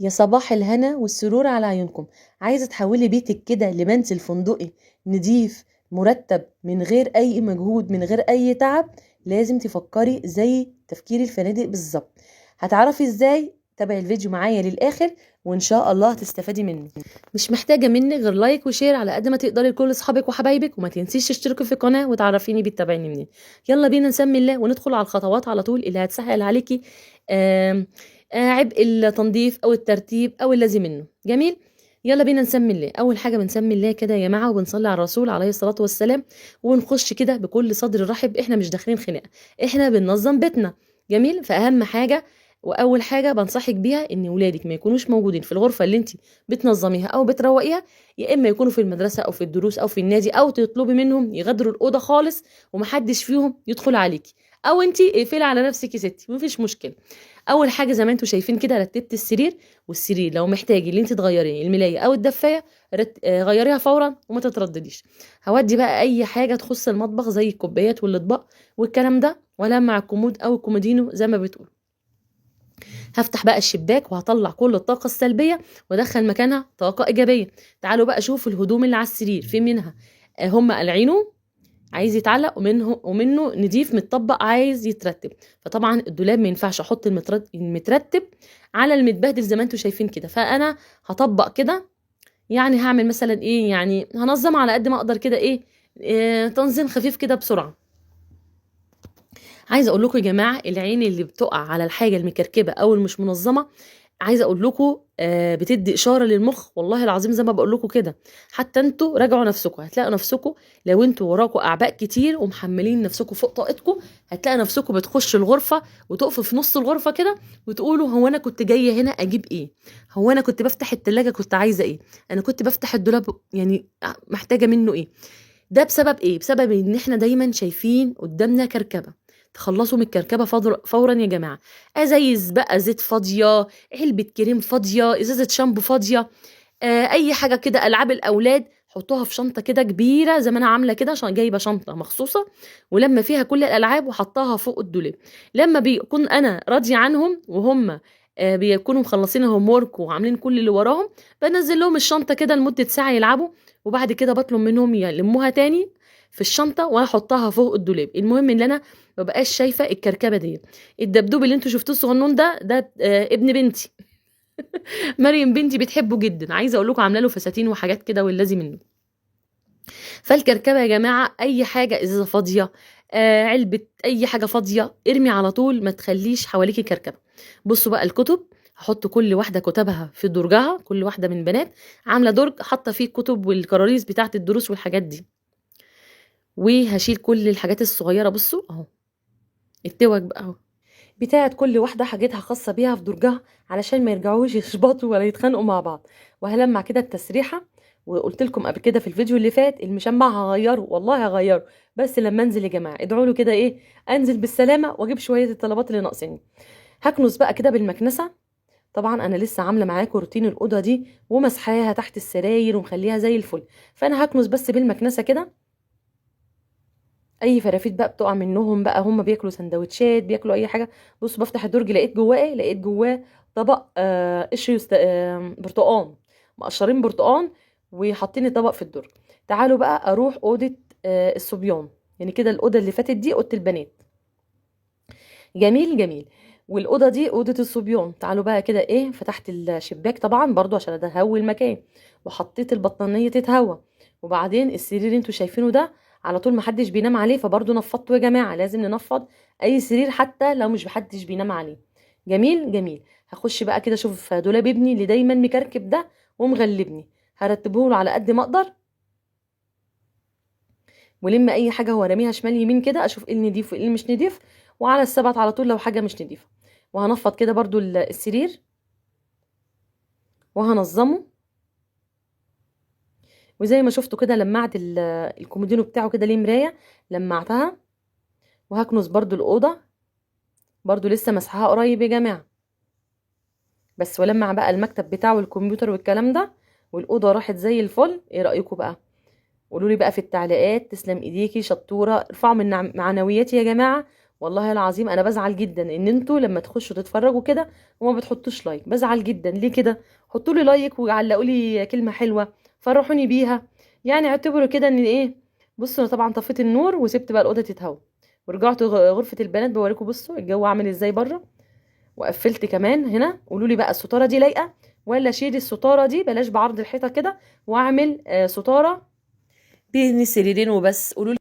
يا صباح الهنا والسرور على عيونكم. عايزة تحولي بيتك كده لمنزل فندقي نضيف مرتب من غير اي مجهود من غير اي تعب؟ لازم تفكري زي تفكير الفنادق بالظبط. هتعرفي ازاي؟ تابعي الفيديو معايا للاخر وان شاء الله هتستفادي منه. مش محتاجه منك غير like و share على قد ما تقدري لكل اصحابك وحبايبك، وما تنسيش تشتركي في القناة وتعرفيني بتتابعيني منين. يلا بينا نسمي الله وندخل على الخطوات على طول اللي هتسهل عليكي عبء التنظيف او الترتيب او اللازم منه. جميل، يلا بينا نسمي الله. اول حاجة بنسمي الله كده يا جماعة، وبنصلي على الرسول عليه الصلاة والسلام، ونخش كده بكل صدر رحب. احنا مش داخلين خناقه، احنا بننظم بيتنا. جميل. فاهم حاجة واول حاجة بنصحك بيها ان ولادك ما يكونوش موجودين في الغرفة اللي انت بتنظميها او بتروقيها، يا اما يكونوا في المدرسة او في الدروس او في النادي، او تطلبي منهم يغادروا الاوضة خالص ومحدش فيهم يدخل عليكي، او انت اقفلي على نفسك يا ستي مفيش مشكلة. اول حاجة زي ما انتم شايفين كده رتبت السرير، والسرير لو محتاج اللي انت تغيريه الملايه او الدفايه غيريها فورا وما تتردديش. هودي بقى اي حاجة تخص المطبخ زي الكوبايات والاطباق والكلام ده، ولمع الكومود او الكومودينو زي ما بتقول. هفتح بقى الشباك وهطلع كل الطاقة السلبية وادخل مكانها طاقة ايجابية. تعالوا بقى شوفوا الهدوم اللي على السرير، في منها هم قلعينه عايز يتعلق، ومنه نضيف متطبق عايز يترتب. فطبعا الدولاب ما ينفعش احط المترتب على المتبهدل زي ما انتم شايفين كده، فانا هطبق كده، يعني هعمل مثلا ايه، يعني هنظم على قد ما اقدر كده ايه تنظيم خفيف كده بسرعة. عايزه اقول لكم يا جماعة، العين اللي بتقع على الحاجة المكركبه او المش منظمة، عايزه اقول لكم بتدي اشارة للمخ، والله العظيم زي ما بقول لكم كده. حتى انتوا راجعوا نفسكم، هتلاقوا نفسكم لو انتوا وراكم اعباء كتير ومحملين نفسكم فوق طاقتكم، هتلاقوا نفسكم بتخشوا الغرفة وتقفوا في نص الغرفة كده وتقولوا هو انا كنت جاية هنا اجيب ايه؟ هو انا كنت بفتح التلاجة كنت عايزه ايه؟ انا كنت بفتح الدولاب يعني محتاجه منه ايه؟ ده بسبب ايه؟ بسبب ان احنا دايما شايفين قدامنا كركبه. تخلصوا من الكركبه فورا يا جماعة. ازايز بقى زيت فاضية، علبة كريم فاضية، ازازة شامبو فاضية، اي حاجة كده، العاب الاولاد حطوها في شنطه كده كبيرة زي ما انا عامله كده، عشان جايبه شنطه مخصوصة ولما فيها كل الالعاب وحطاها فوق الدولاب. لما بيكون انا راضية عنهم وهم بيكونوا مخلصين ال homework وعاملين كل اللي وراهم، بنزل لهم الشنطة كده لمدة ساعة يلعبوا، وبعد كده بطلب منهم يلموها تاني في الشنطة واحطها فوق الدولاب. المهم ان انا ما بقاش شايفه الكركبه دي. الدبدوب اللي انتوا شفتوه الصغنون ده ابن بنتي مريم بنتي بتحبه جدا، عايزه اقول لكم عامله له فساتين وحاجات كده واللازم منه. فالكركبه يا جماعة اي حاجة، ازازة فاضية، علبة اي حاجة فاضية، ارمي على طول، ما تخليش حواليكي كركبه. بصوا بقى الكتب، هحط كل واحدة كتبها في درجها، كل واحدة من بنات عامله درج حاطه فيه الكتب والكراريس بتاعه الدروس والحاجات دي. وهشيل كل الحاجات الصغيرة، بصوا اهو التوك بقى اهو بتاعت كل واحدة حاجتها خاصة بيها في درجها علشان ما يرجعوش يشبطوا ولا يتخانقوا مع بعض. وهلمع كده التسريحه، وقلت لكم قبل كده في الفيديو اللي فات المشمع هغيره، والله هغيره، بس لما انزل يا جماعة ادعوا له كده ايه، انزل بالسلامة واجيب شوية الطلبات اللي ناقصيني. هكنس بقى كده بالمكنسه. طبعا انا لسه عامله معاكم روتين الاوضة دي ومسحاها تحت السراير ومخليها زي الفل، فانا هكنس بس بالمكنسه كده. اي فرافيت بقى بتقع منهم بقى، هم بياكلوا سندوتشات بياكلوا اي حاجة. بصوا بفتح الدرج لقيت جواه ايه، لقيت جواه طبق قشر برتقان، مقشرين برتقان وحاطين الطبق في الدرج. تعالوا بقى اروح اوضة الصبيان، يعني كده الاوضة اللي فاتت دي اوضة البنات. جميل جميل. والاوضه دي اوضة الصبيان. تعالوا بقى كده ايه، فتحت الشباك طبعا برضو عشان ادهوي المكان، وحطيت البطانيه تتهوى. وبعدين السرير اللي انتوا شايفينه ده على طول محدش بينام عليه، فبرضو نفضته يا جماعة، لازم ننفض اي سرير حتى لو مش محدش بينام عليه. جميل جميل. هخش بقى كده اشوف دولاب ابني اللي دايما مكركب ده ومغلبني، هرتبه له على قد ما اقدر، ولم اي حاجة هو راميها شمال يمين كده، اشوف ايه النضيف وايه اللي مش نضيف، وعلى السبت على طول لو حاجة مش نضيفه. وهنفض كده برضو السرير وهنظمه. وزي ما شفتوا كده لمعت الكومودينو بتاعه كده، ليه مراية لمعتها. وهكنس برضو الاوضة، برضو لسه مسحها قريب يا جماعة بس، ولمع بقى المكتب بتاعه والكمبيوتر والكلام ده، والاوضه راحت زي الفل. ايه رايكم بقى؟ قولوا لي بقى في التعليقات. تسلم ايديكي شطوره، ارفعوا من معنوياتي يا جماعة، والله العظيم انا بزعل جدا ان انتوا لما تخشوا تتفرجوا كده وما بتحطوش like، بزعل جدا. ليه كده؟ حطوا لي like وعلقوا لي كلمة حلوة، فرحوني بيها. يعني اعتبروا كده ان ايه. بصوا انا طبعا طفيت النور وسبت بقى الاوضة تتهوى، ورجعت غرفة البنات بوريكم. بصوا الجو عامل ازاي بره، وقفلت كمان هنا. قولوا لي بقى الستارة دي لايقة ولا شيل الستارة دي، بلاش بعرض الحيطة كده، واعمل ستارة بين السريرين وبس. قولوا لي.